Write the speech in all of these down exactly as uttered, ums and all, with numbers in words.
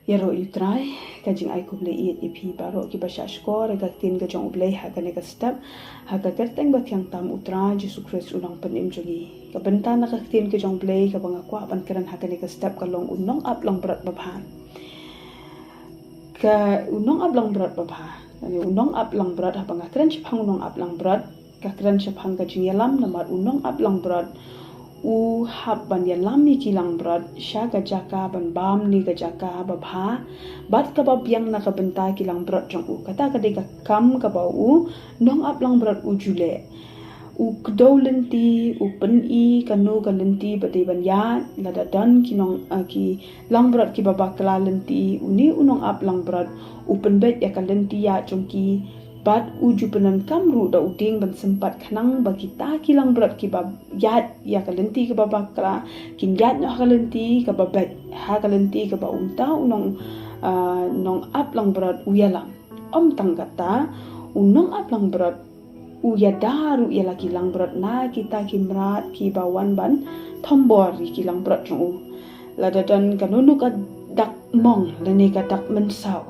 Ïaroh ïa U Trai. Ka jingai khublei ïa phi baroh kiba shah shkor ïa ka ktien ka jong U Blei ha kane ka step, ha ka kyrteng ba thiang tam U Trai Jisu Khrist U Nongpynim jong ngi. Ka bynta na ka ktien ka jong U Blei kaba nga kwah ban kren ha kane ka step ka long U Nongap Langbrot Babha. Ka U Nongap Langbrot Babha, lane U Nongap Langbrot, haba nga kren shaphang U Nongap Langbrot, ka kren shaphang ka jingïalam, namar U Nongap Langbrot u hap ban ïalam ïa ki langbrot sha ka jaka ban bam ne ka jaka babha, bad kaba biang na ka bynta ki langbrot jong u. Kata ka dei ka kam kaba U Nongap Langbrot u ju leh. U kdew lynti, u pyni kano ka lynti ba dei ban ïaid, lada don ki nong, ah, ki langbrot kiba bakla lynti, une U Nongap Langbrot u pynbeit ïa ka lynti ïaid jong ki, bad u ju pyndonkam ruh da u dieng ban sympat khnang ba kita ki langbrot kiba ïaid ïa ka lynti kaba bakla kin ïaid noh ha ka lynti kaba beit, ha ka lynti kaba uta U Nong, ah, Nongap Langbrot u ïalam. Ym tang kata, U Nongap Langbrot u ïada ruh ïa la ki langbrot na kita ki mrad kiba wan ban thombor ïa ki langbrot jong u. Lada don kano kano ka dak mong lane ka dak mynsaw,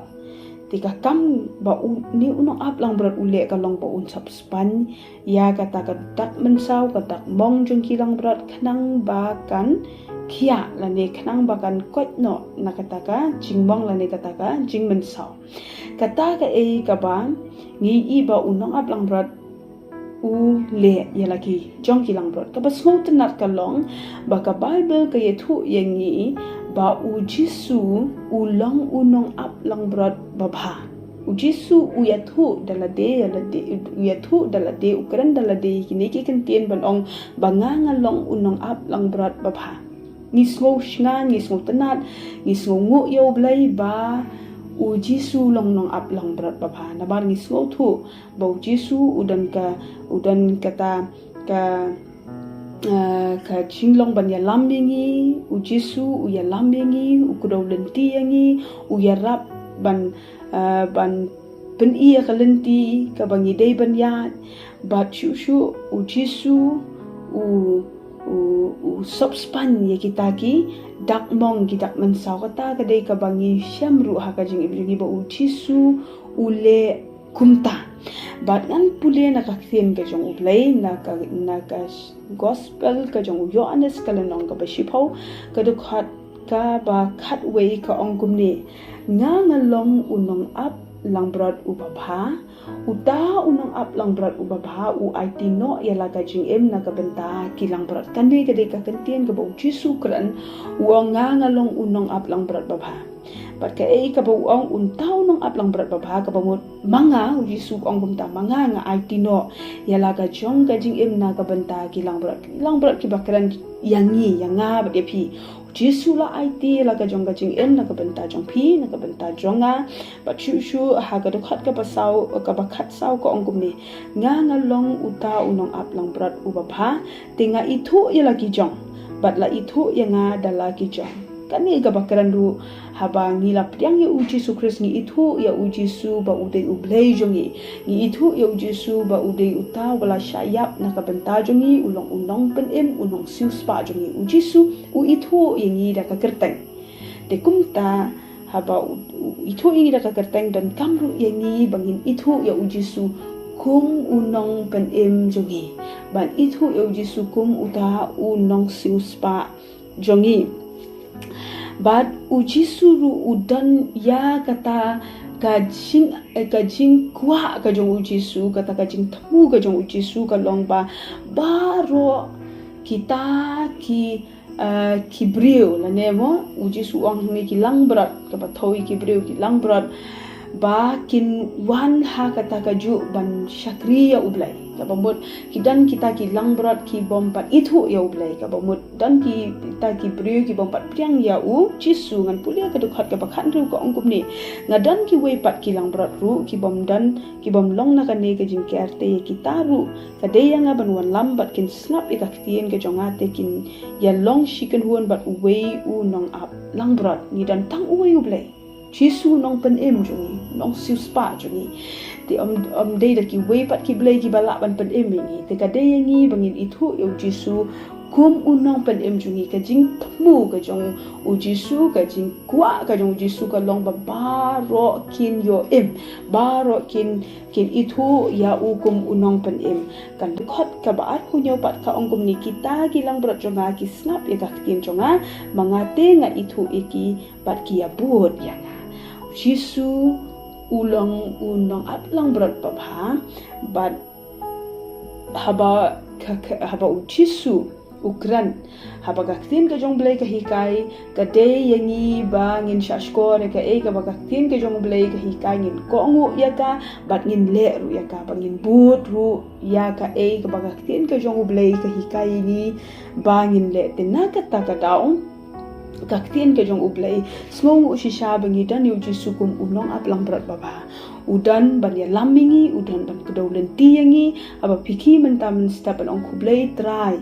te ka kam ba une U Nongap Langbrot u leh ka long ba un sop span ïa kata ka dak mynsaw, ka dak mong jong ki langbrot, khnang ba kan khiah lane khnang ba kan koit noh na kata ka jingmong lane kata ka jingmynsaw. Kata kaei kaba ngi i ba U Nongap Langbrot u leh ïa la ki jong ki langbrot. Kaba sngewtynnad ka long ba ka Baibl ka ïathuh ïa ngi ba U Jisu u long U Nongap Langbrot Babha. U Jisu u ïathuh da lade, ïa lade, u ïathuh da lade, u kren da lade kine ki kyntien ban ong ba nga nga long U Nongap Langbrot Babha. Ngi sngew shngaiñ, ngi sngewtynnad, ngi sngewnguh ïa U Blei ba U Jisu u long Nongap Langbrot Babha. Namar ngi sngewthuh ba U Jisu u don ka, u don kata ka, ah, ka jinglong ban ïalam ïa ngi. U Jisu u ïalam ïa ngi, u kdew lynti ïa ngi, u ïarap ban, ah, ban pyni ïa ka lynti kaba ngi dei ban ïaid. Bad shuh shuh U Jisu u, u, u sop span ïa kita ki dak mong, ki dak mynsaw. Kata ka dei kaba ngi shem ruh ha ka jingim jong ngi ba U Jisu u leh kumta. Bad ngan pule na ka ktien ka jong U Blei, na ka, na ka gospel ka jong u Ïoannis ka lynnong kaba shiphew, ka dkhot kaba khatwei ka ong kumne: Nga nga long U Nongap Langbrot uba bha. Uta U Nongap Langbrot uba bha u aiti noh ïa la ka jingim na ka bynta ki langbrot. Kane ka dei ka kyntien kaba U Jisu u kren, u ong nga nga long U Nongap Langbrot Babha. Bad kaei kaba u ong uta U Nongap Langbrot Babha, kaba mut ma nga, U Jisu u ong kumta, ma nga nga aiti noh ïa la ka jong ka jingim na ka bynta ki langbrot. Langbrot kiba kren ïa ngi, ïa nga bad ïa phi. U Jisu u la aiti ïa la ka jong ka jingim na ka bynta jong phi, na ka bynta jong nga. Bad shuh shuh ha ka dkhot kaba saw, kaba khatsaw ka ong kumne: Nga nga long uta U Nongap Langbrot uba bha, te nga ithuh ïa la ki jong, bad la ithuh ïa nga da la ki jong. Kane kaba kren ruh, haba ngi la pdiang ïa U Jisu Khrist, ngi ithuh ïa U Jisu ba u dei U Blei jong ngi. Ngi ithuh ïa U Jisu ba u dei uta uba la shah ïap na ka bynta jong ngi, u long U Nongpynim, U Nongsiewspah jong ngi. U Jisu u ithuh ïa ngi da ka kyrteng. Te kumta, haba u, u ithuh ïa ngi da ka kyrteng, donkam ruh ïa ngi ba ngin ithuh ïa U Jisu kum U Nongpynim jong ngi. Ban ithuh ïa U Jisu kum uta U Nongsiewspah jong ngi. Bad U Jisu ruh u don ïa kata ka jing, eh, ka jingkwah ka jong U Jisu, kata ka jingthmu ka jong U Jisu ka long ba baroh kita ki, eh, ki briew, lane mo, U Jisu u ong hangne ki langbrot, kaba thew ïa ki briew, ki langbrot, ba kin wan ha kata kajuh ban shakri ïa U Blei. Kaba mut ki don kita ki langbrot ki bym pat ithuh ïa U Blei. Kaba mut don ki, kita ki briew ki bym pat pdiang ïa U Jisu. Ngan pule ka dkhot kaba khathynriew ka ong kumne: Nga don kiwei pat ki langbrot ruh ki bym don, ki bym long na kane ka jingker, te ïa kita ruh ka dei ïa nga ban wallam bad kin sngap ïa ka ktien ka jong nga, te kin ïalong shi kynhun bad uwei U Nongap Langbrot. Ngi don tang uwei U Blei, Jisu U Nongpynim jong ngi, U Nongsiewspah jong ngi. Te ym, ym dei da kiwei pat ki blei kiba lah ban pynim ïa ngi. Te ka dei ïa ngi ba ngin ithuh ïa U Jisu Kum u nongpynim jong ngi, ka jingthmu ka jong u Jisu, ka jingkwah ka jong u Jisu ka long ba baroh kin ïoh im, baroh kin, kin ithuh ïa u kum u nongpynim. Ka dkhot kaba arphew hynñiew pat ka ong kumne: Kita ki langbrot jong nga ki sngap ïa ka ktien jong nga, ma nga te nga ithuh ïa ki bad ki ïabud ïa nga. U Jisu u long u nongap langbrot babha, bad haba ka, ka, haba u Jisu u kren, haba ka ktien ka jong u Blei ka hikai, ka dei ïa ngi ba ngin shahshkor ïa kaei kaba ka ktien ka jong u Blei ka hikai, ngin kohnguh ïa ka bad ngin leh ruh ïa ka, ba ngin bud ruh ïa kaei kaba ka ktien ka jong u Blei ka hikai ïa ngi ba ngin leh. Te na kata ka daw, ka ktien ka jong u Blei, sngewnguh shisha ba ngi don ïa u Jisu kum u nongap langbrot babha. U don ban ïalam ïa ngi, u don ban kdew lynti ïa ngi. Haba phi khie mynta mynstep ban ong: Khublei Trai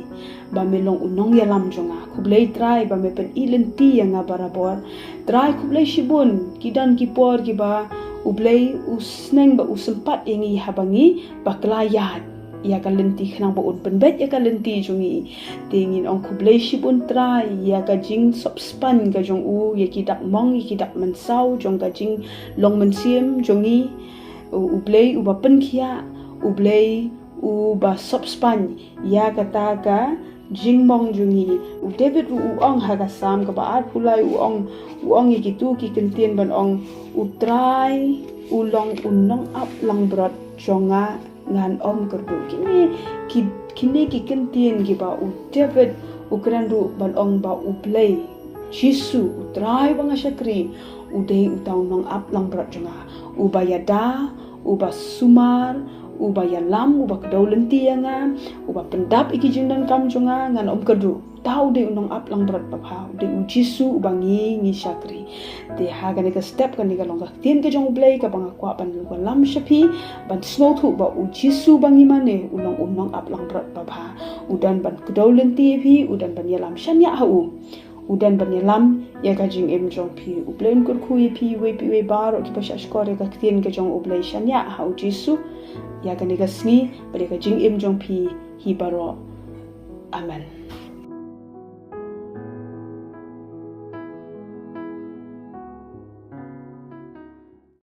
ba me long u nongïalam jong nga. Khublei Trai ba me pyni lynti ïa nga barabor. Trai khublei shibun, ki don ki por kiba u Blei u sneng ba u sympat ïa ngi haba ngi bakla ïaid ïa ka lynti, khnang ba un pynbeit ïa ka lynti jong ngi. Te ngin ong: Khublei shibun Trai ïa ka jingsopspaiñ ka jong u ïa ki dak mong, ïa ki dak mynsaw jong ka jinglong mynsiem jong ngi. U, u Blei uba pynkhiah, u Blei uba sopspaiñ ïa kata ka jingmong jong ngi. U David ruh u ong ha ka Salm kaba arphew lai, u ong, u ong ïa kitu ki ktien ban ong: U Trai u long u nongap langbrot jong nga, ngan ym kyrduh. Kine ki, kine ki ktien kiba u David u kren ruh ban ong ba u Blei Jisu, u Trai ba nga shakri, u dei uta u nongap langbrot jong nga, uba ïada, uba sumar, uba ïalam, uba kdew lynti ïa nga, uba pyndap ïa ki jingdonkam jong nga, ngan ym kyrduh. Uta u dei u nongap langbrot babha, u dei u Jisu uba ngi, ngi shakri. Te ha kane ka step, kane ka long ka ktien ka jong u Blei kaba nga kwah ban ïalam sha phi, ban sngewthuh ba u Jisu ba ngi mane u long u nongap langbrot babha. U don ban kdew lynti ïa phi, u don ban ïalam shaniah ha u. U don ban ïalam ïa ka jingim jong phi. U Blei un kyrkhu ïa phi iwei pa iwei baroh kiba shahshkor ïa ka ktien ka jong u Blei. Shaniah ha u Jisu ïa kane ka sngi bad ïa ka jingim jong phi hi baroh. Amen.